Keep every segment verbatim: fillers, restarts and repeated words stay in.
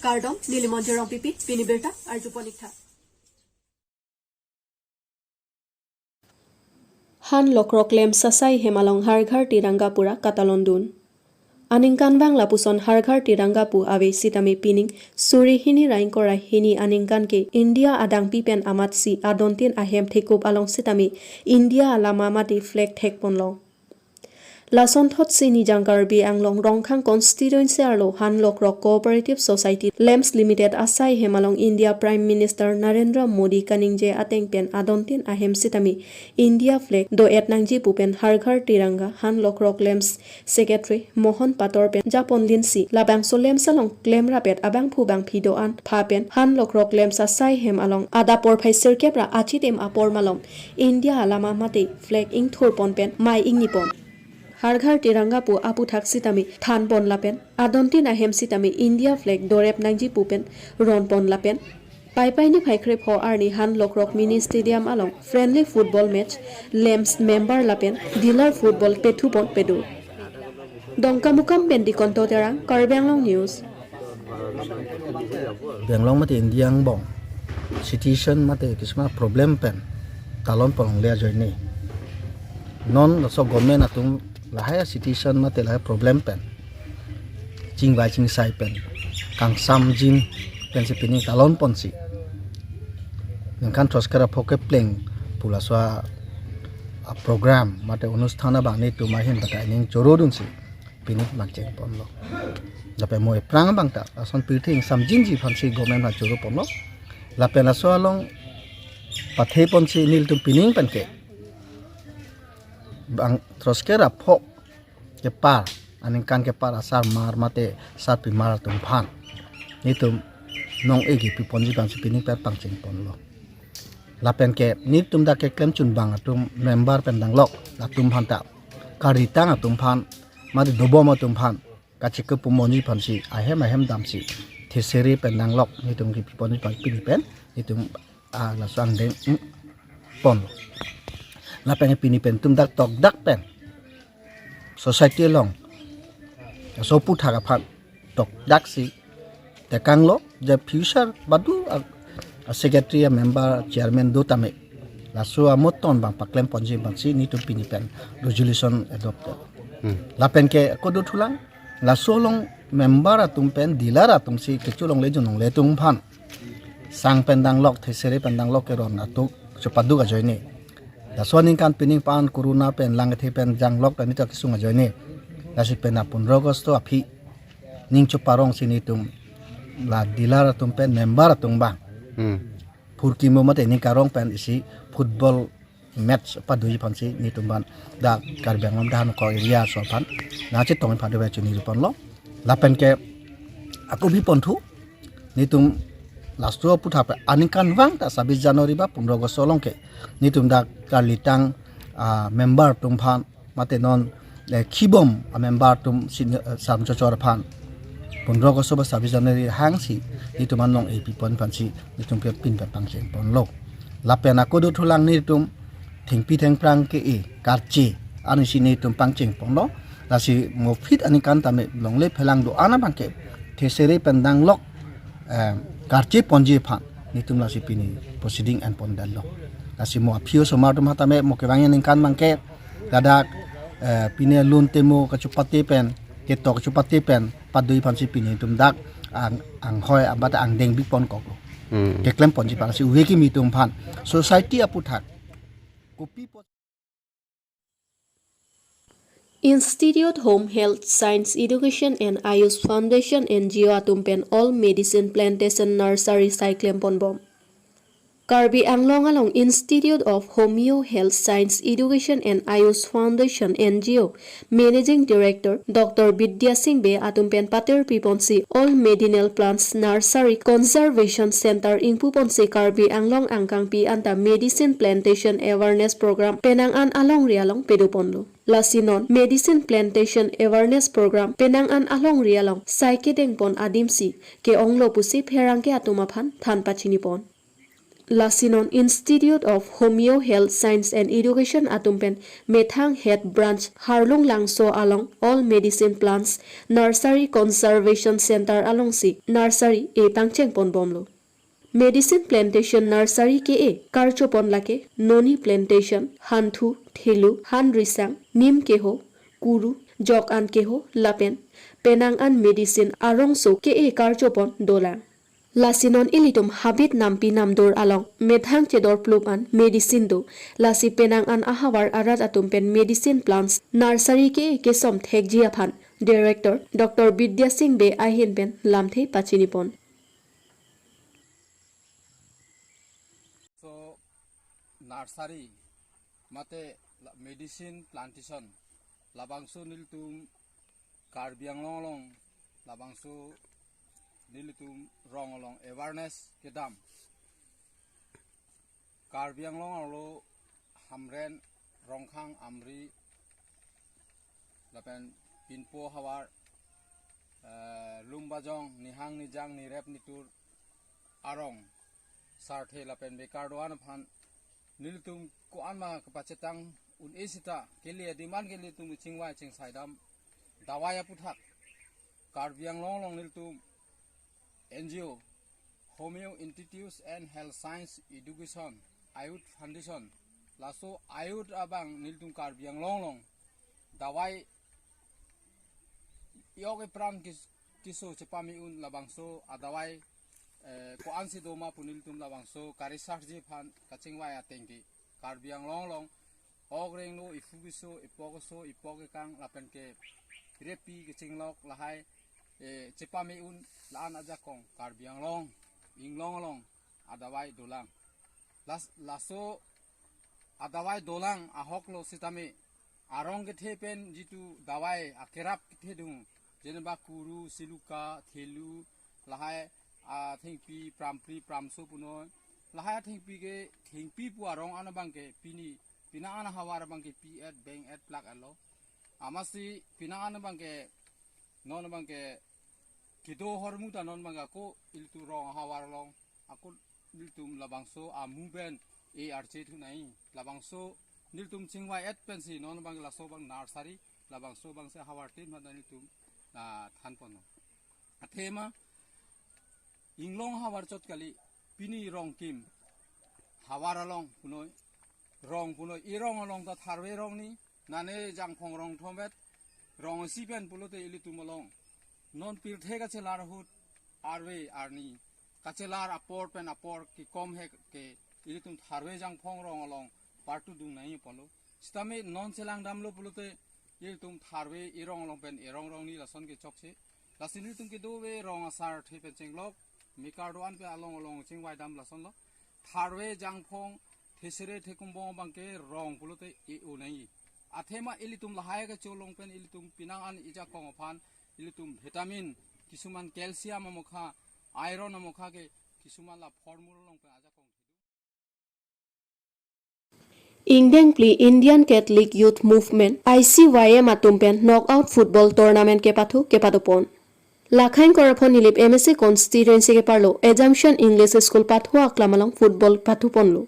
Kardom, neli Monjir Rongpipi, pini birta arjupon ik tha. Han lokrok LAMPS asai hem along Har Ghar Tiranga pura katalondun. Aningkanvang lapuson Har Ghar Tiranga pu ave sitame pining suri hini ra ingkoi ra hini aningkan ke India adangpi pen amatsi adontin ahem thekup along sitame India alama mate flag thekponlong. Lasonthotsi Nijang Karbi Anglong Rongkhang constituency arlo Han Lokrok Cooperative Society LAMPS Limited asai hem along India Prime Minister Narendra Modi kaningje ateng pen adontin ahem sitame India flag do-et nangji pu pen Har Ghar Tiranga Han Lokrok LAMPS Secretary Mohan Pator pen japonlinsi labangso LAMPS along klemrapet abangphu bangphi do-an pha pen Han Lokrok LAMPS asai hem along adap porphai sirkep ra achitim apor malom India alama mate flag ingthurpon pen mei ingnipon. Har Ghar Tiranga pu aputhak sitame thanpon lapen adontin ahem sitame India flag dorep nangji pu pen ronpon lapen Paipai niphai krepho arni Han Lokrok Mini Stadium along friendly football match LAMPS member lapen dealer football pethupon pedo. Dongkamukam pen Dikonto Terang, Karbi Anglong News. Karbi Anglong mate India angbong situation mate kisma problem pen talonpon longle ajoine. Non laso government atum lahai situation mate lahai problem pen chingvai chingsai pen kangsamjin pensi pining talonponsi ningkan throskep ra phok kepleng pu laso a, a program mate onusthan abang netum ahin batai ning chorodunsi pining pangchengponlo. Lapen mo ephrang abang ta ason pirthe ingsamjinji aphansi government ha choroponlo. Lapen laso along patheponsi nelitum pining pen ke bang throskep ra phok kepar, aningkan kepar asarmar mate sarpimar atum aphan netum nong-e kepiponji aphansi pining pen pangchengponlo. Lapen ke netum dak keklem chunbang atum member pen danglok atum aphan ta karitang atum aphan mate dobom atum aphan kachikep pumonji aphansi ahem ahem damsi thesere pen danglok netum kepiponji aphan pini pen netum, ah, laso angdeng, mm, ponlo. Lapen pini pen netum dak tokdak pen society along laso aputhak aphan tokdaksi tekanglo je future badu a, a secretary, a member, chairman do tame laso amoton abang paklemponji abangsi netum pini pen resolution adopt. Hmm. Lapen ke ako dothulang laso along member atum pen dealer atumsi kecho longle jun longle atum aphan sang pen danglok, thesere pen danglok keron atum chepaduk ajoine. Laso aningkan pining pan corona pen lang kethe pen janglok tani ta kesung ajoine. Lasi pen a pondro August aphi ning cheparongsi netum la dealer atum pen member atum abang. Hmm. Phurkimo mate ning karong pen isi football match padoji aphansi netum abang dak Karbi Anglong dak Hanokok area aso aphan nangchetong pado bai chini ponlo. Lapen ke ako biponthu netum laso aputhak pen aningkanvang ta sabis January ba pondro August along ke netum dak karlitang, ah, member atum aphan mate non, eh, khibom a member atum senior, eh, sam chochor aphan pondro August ba sabis January hangsi netum anong epipon aphansi netum ke pin pen pangchengponlo. Lapen ako dothulang netum thengpi thengphrang ke-e karche arnisi netum pangchengponlo. Lasi mo phit aningkan tame longle phelang do-an abang ke thesere pen danglok, eh, karcheponji aphan netum lasi pini proceeding enpondetlo. Lasi mo aphi osomar atum ha tame mo kevang aningkan abang ke ladak, eh, pine lun temo kachupate pen, ketok kachupate pen padoji aphansi pini netum dak ang, anghoi abat angdeng biponkoklo. Hmm. Keklemponji aphansi uve kimi atum aphan society aputhak kopi po- Institute Home Health Science Education and Ayush Foundation N G O atum pen All Medicine Plantation Nursery sai klemponbom. Karbi Anglong along Institute of Homeo Health Science Education and Ayush Foundation N G O Managing Director Doctor Bidya Singh Bey atum pen patir piponsi All Medicinal Plants Nursery Conservation Center ingpuponsi Karbi Anglong angkangpi anta Medicine Plantation Awareness Program penang an alongri along pedoponlo. Lasi non Medicine Plantation Awareness Program penang an alongri along sai kedengpon adimsi ke-onglo pusi pherangke atum aphan than pachinipon. Lasi non Institute of Homeo Health Science and Education atum pen methang head branch Harlung Langso along all medicine plants nursery conservation center alongsi nursery e pangcheng ponbomlo. Medicine plantation nursery ke-e karcho pon lake noni plantation, hanthu, thelu, hanrisang, nim keho, kuru, jok an keho lapen penang an medicine arongso ke-e karcho pon dolang. Lasi non ilitum habit nampi namdur along methang chedor plup an medicine do. Lasi penang an ahavar arat atum pen medicine plants nursery ke-e kesom thekji aphan Director Doctor Bidya Singh Bey ahin pen lamthe pachini pon. So, nursery mate la-, medicine plantation labangso nelitum Karbi Anglong along labangso nelitum rong along awareness kedam. Karbi Anglong arlo Hamren, Rongkhang, Amri lapen Pinpo havar, eh, Lumbajong, Nihang Nijang, Nirep Nitur arong sarthe lapen bekar do-an aphan nelitum ko-an ma kepachetang un-e seta kele demand ke nelitum chingvai chingsai dam dawai aputhak Karbi Anglong along nelitum N G O, Homeo Institute and Health Science Education, ayut foundation, laso ayut abang nelitum Karbi Anglong along dawai yok epran kis-, kiso chepame un labangso adawai, eh, ko-ansi doma pu nelitum labangso ka-research ji aphan kachingvai ateng ke Karbi Anglong along ok renglo, iphu kiso, ipok keso, ipok kekang lapen ke repi kechinglok lahai, eh, chepame un la-an ajakong Karbi Anglong inglong along adawai dolang. Las-, laso adawai dolang ahok lo sitame arong kethe pen jitu dawai akerap kethe dung, jeneba kuru, siluka, thelu, lahai athengpi, prampri, pramso punoi, lahai athengpi ke thengpi pu arong an abang ke pini, penang an ahavar abang ke pi et beng et plak alo. Amatsi penang an abang ke non abang ke kedo ahormu ta non abang ke ako ilitum rong ahavar along ako nelitum labangso amu pen e arche thunai, labangso nelitum chingvai et pensi non abang laso abang nursery labangso abangsi ahavar tin mata nelitum, ah, than ponlo. Athema inglong ahavar chot kali, pini rong kim havar along punoi, rong punoi, irong along ta tharve rong ni, nane jangphong rong thomvet, rong isi pen pulote ilitum along non pirthe kachelar ahut arve arni kachelar apor pen apor kekom he ke ilitum tharve jangphong rong along partu dung nai pulo. Sitame non chelang damlo pulote ilitum tharve irong along pen irong rong ni lason ke chokche. Lasi nelitum kedove rong asarthe pen chenglok, mekar do-an pen along along chingvai dam lason lo. Tharve jangphong thesere thekumbong abang ke rong pulote e-o nai. Athema ilitum lahai kacholong pen ilitum penang an ijakong aphan ilitum vitamin, kisuman calcium amokha, iron amokha ke kisuman la formula along pen ajakong. Ingdeng phli Indian Catholic Youth Movement, I C Y M atum pen knockout football tournament kepathu kepado pon. Lakhain Koraphon Nilip M A C constituency keparlo Assumption English School pathu aklam along football pathu ponlo.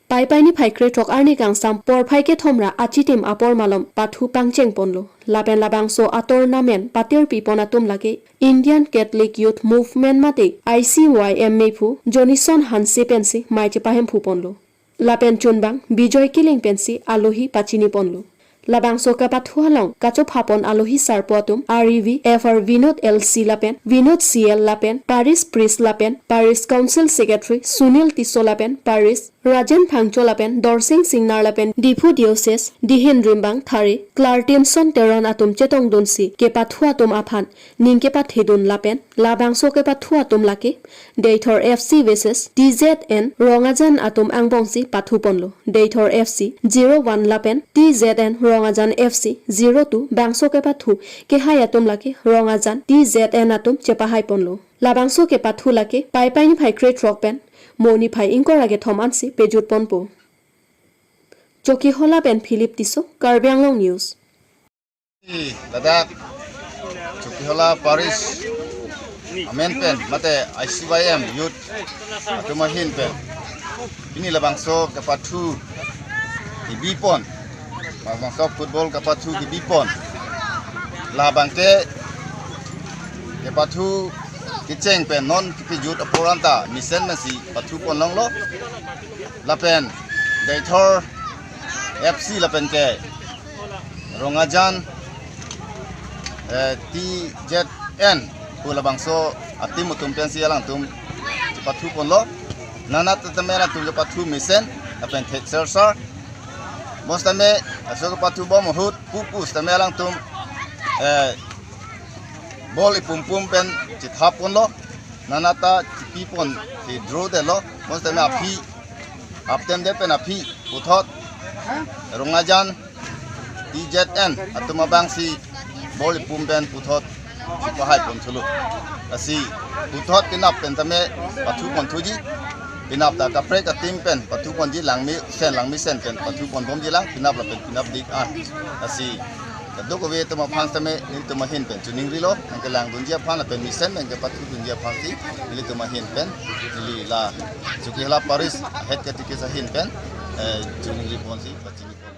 Paipai niphai krethrok arni kangsam porphai kethom ra achitim apor malom pathu pangcheng ponlo. Lapen labangso atournament patirpi pon atum lake Indian Catholic Youth Movement mate I C Y M mephu Jonison Hanse pensi mei chepahemphu ponlo. Lapen chunbang Bijoy Killing pensi alohi pachini ponlo. Labangso kepathu along kachopha pon alohi sarpo atum R E V, F R Vinod L C lapen Vinod C L lapen Parish Priest lapen Parish Council Secretary Sunil Tisso lapen Parish Rajen Phangcho lapen Dorsing Singnar lapen Diphu Diocese Dihin Rimbang Thare Clartinson Teron atum chetongdunsi kepathu atum aphan ning kepathedun lapen labangso kepathu atum lake Deithor F C versus T Z N Rongajan atum angbongsi pathu ponlo. Deithor F C zero one lapen T Z N Rongajan F C zero two bangso kepathu kehai atum lake Rongajan T Z N atum chepahai ponlo. Labangso kepathu lake Paipai niphai krethrok pen Mo niphai ingkoi ra kethom ansi pejut ponpo. Chokihola pen Philip Tisso, Karbi Anglong News. Ladak Chokihola Parish amen pen mate I C Y M Youth atum ahin pen Pini labangso kepathu kebipon, labangso football kepathu kebipon. Labangke kepathu kecheng pen non kepajut apor anta mesen masi pathu ponlonglo. Lapen Deithor F C lapen ke Rongajan, eh, T Z N pu labangso a-team atum pensi alangtum pathu ponlo. Nanat tame alangtum kepathu mesen lapen thekser sar. Bonsitame laso kepathu bom ahut pupu sitame alangtum, eh, ball ipumpum pen chithap ponlo. Nanata chipi ponsi draw detlo. Bonsitame aphi, aptem det pen aphi puthot Rongajan T Z N atum abangsi ball ipum pen puthot chipahai ponthulo. Lasi puthot penap pen tame pathu ponthuji. Penap ta kaprek a-team pen pathu ponji, langmesen langmesen pen pathu ponbomji lang, penap lapen penap dik an. Lasi kadokave atum aphan tame nelitum ahin pen choningrilo, nangkelangdunji aphan lapen mesen pen kepathudunji aphansi nelitum ahin pen, neli la Chokihola Parish Head Catechist ahin pen, eh, choningri ponsi pachini pon.